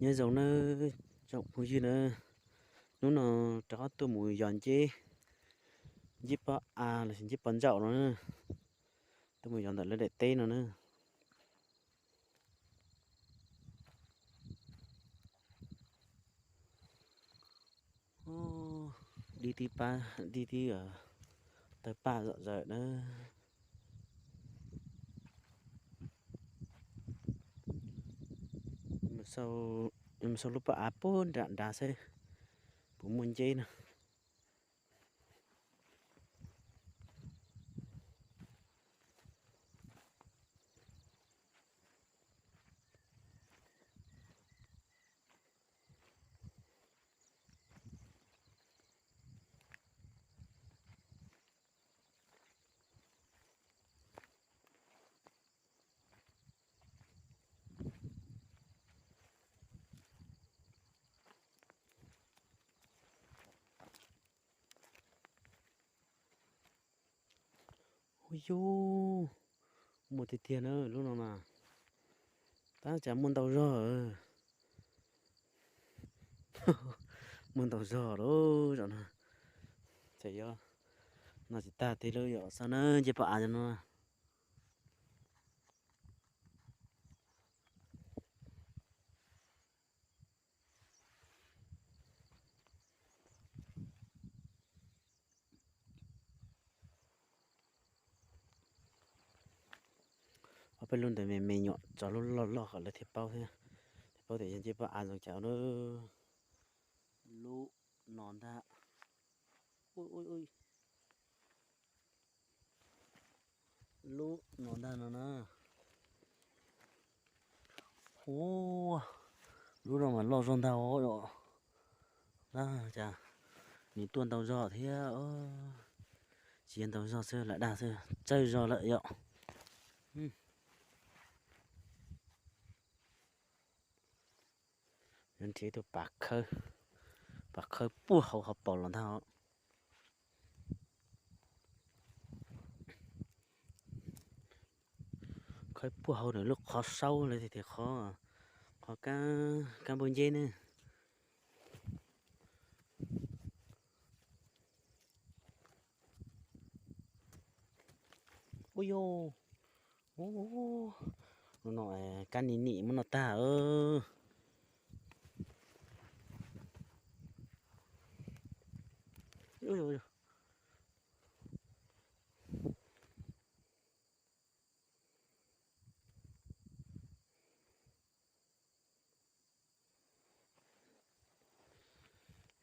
Nyob zoo nawb tsoom phooj ywg na, hnub no rov qab tuaj mus yos nceb, nceb pob av los sis nceb pob ntsaum no na, tuaj mus yos ntawm lawv daim teb no na. Dib tib pab, dib tib tawg paj zom zaws na. Mus sau lub pob av puag nram nrad seb puas muaj nceb na. Ub yus, muaj tiag tiag na lub no mas. Tab cas muaj ntau zog. Muaj ntau zog lawm zaum no. Ces yuav noj tsis tag tiag lawm yom, xav na nceb pob av no. Ob peb lub ntawd me me nyuam tso lub loj loj kom lawv thiaj paub thiab, thiaj paub tias yog nceb pob av zoo cas na. Lub no ntag. Lub no ntag no na. Ua, lub no mas loj zog ntag os. Tab cas nws tuaj ntau zog thiab. Tsis yog ntau zog xwb, lam dag xwb, tsawg zog lawm yom. Nrhiav tus pas khawb, pas khawb puag hauv qhov paus los ntag. Khawb puag hauv nws lub qhov saub lawv tias qhov, qhov kab npauj nceb ne. Ub yus, ub, no kab nim nim muab noj tag.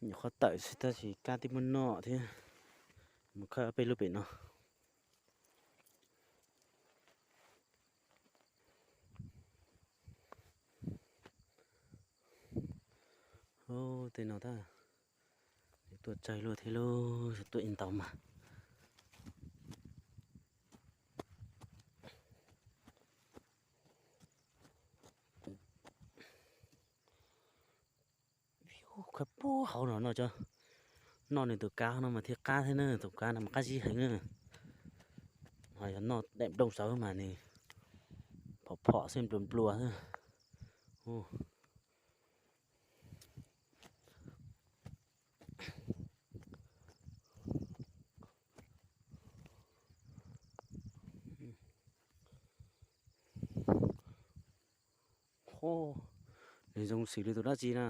Nyuam qhuav tawm xwb tab sis kab twb muab noj thiab. Mus khawb peb lub pem no. Tej no tab, tuaj tsawg luaj thiab lauj, tuaj ib ntau mas. Khawb puag hauv no no, noj nws tus kav no mas thiaj qab thiab na, tus kav no mas qab zib heev na. Ho yog noj daim nplooj sawv mas nws phom phom xwb, nplua nplua xwb. Nws zoo xws li tus dab tsi na?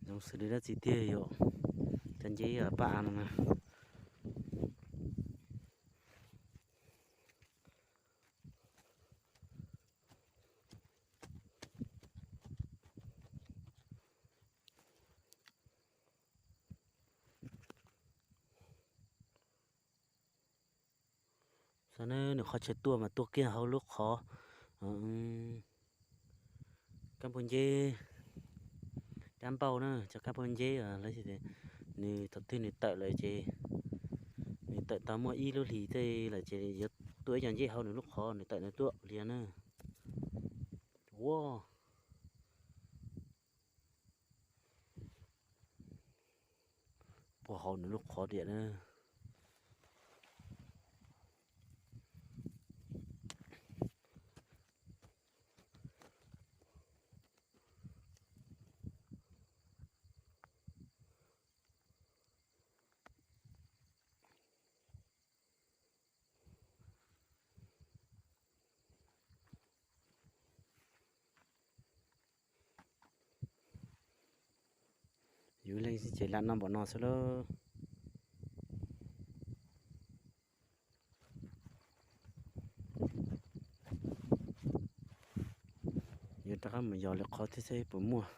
Zoo xws li dab tsi tiag yom? Cov nceb paj av no na. Xav na, nws qhov chaw tuaj mas tuaj kiag hauv lub qhov kab npauj nceb, kab npauj na, cov kab npauj nceb lawv, nws thaum twg nws tawm lawm ces nws tawm tau muaj ib lub hlis tej lawm ces yuav tuaj ib co nceb hauv nws lub qhov nws tawm nws tuaj li na. Ua, puag hauv nws lub qhov tiam na. Yus leej xwb ces lam noj npaum no xwb lauj. Yuav rov qab mus yos lwm qhov thiab seb puas muaj.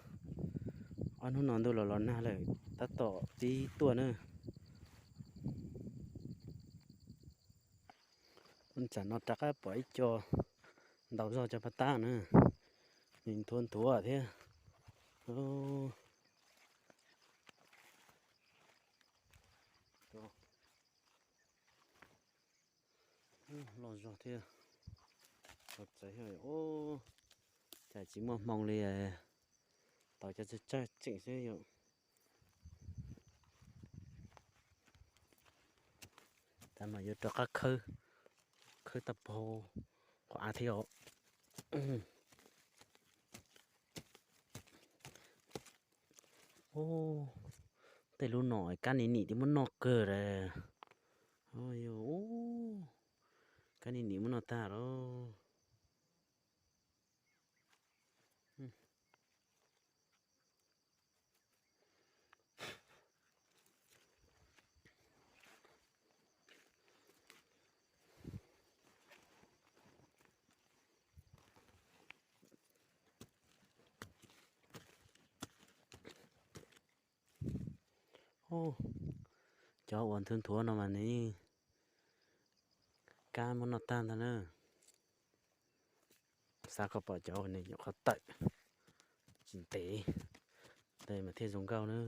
Ob hnub no ntuj los los nag lawm tab tom pib tuaj na. Tsam no rov qab pom ib co ntau zog cov paj tab na, nws nthuav nthuav thiab. Loj zog thiab. Txawv, cas tsis muaj hmoo li, tau cov tsawg tsawg tseem xwb yom. Tas mas yuav rov qab khawb, khawb tau pog qhov av thiab os. Tej lub no kab nim nim twb muab noj kawg lawm. Kab nim nim muab noj tag lawm. Cov uas nthuav nthuav no mas nws yeej kab muab noj tag ntag na. Xav kom pom cov uas nws nyuam qhuav tawm tsis ntev, tes mas thiaj zoo nkauj na.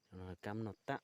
Cov no kab muab noj tag.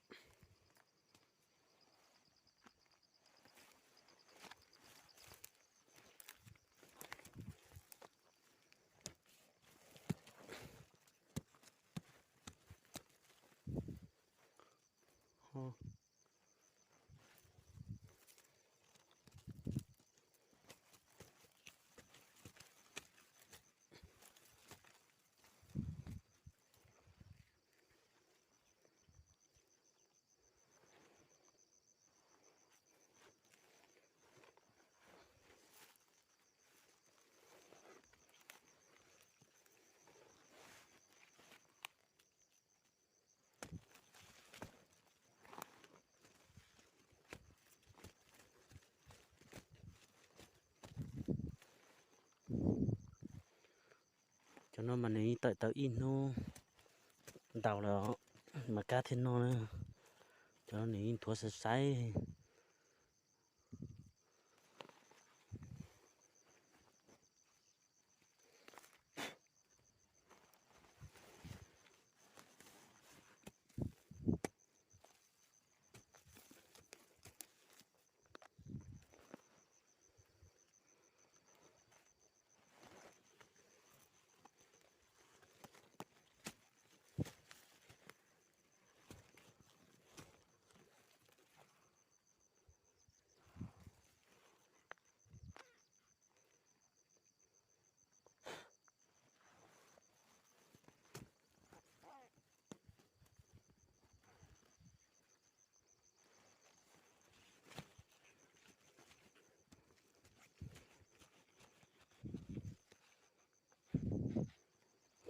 Cov no mas nws yeej tawm tau ib hnub ntau lawm os, mas kab thiaj noj na. Cov no nws yeej nthuav sai sai.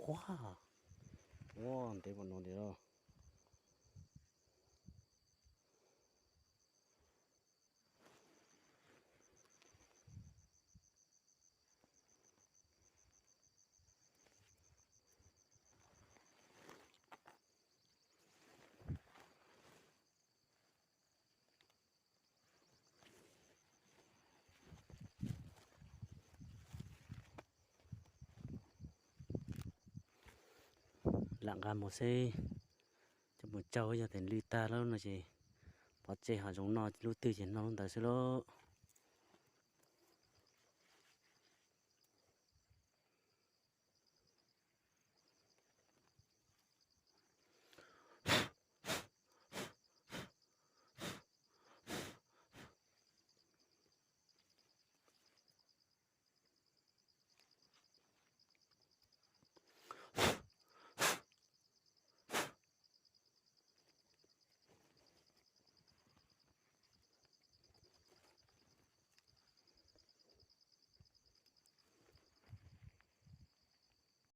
Ua, ua ntev npaum no li los. Lam nqa mus seb, coj mus tsau, yog tias lwj tag lawm no ces pov tseg, ho zoo noj lub twg ces noj lub ntawd xwb lauj.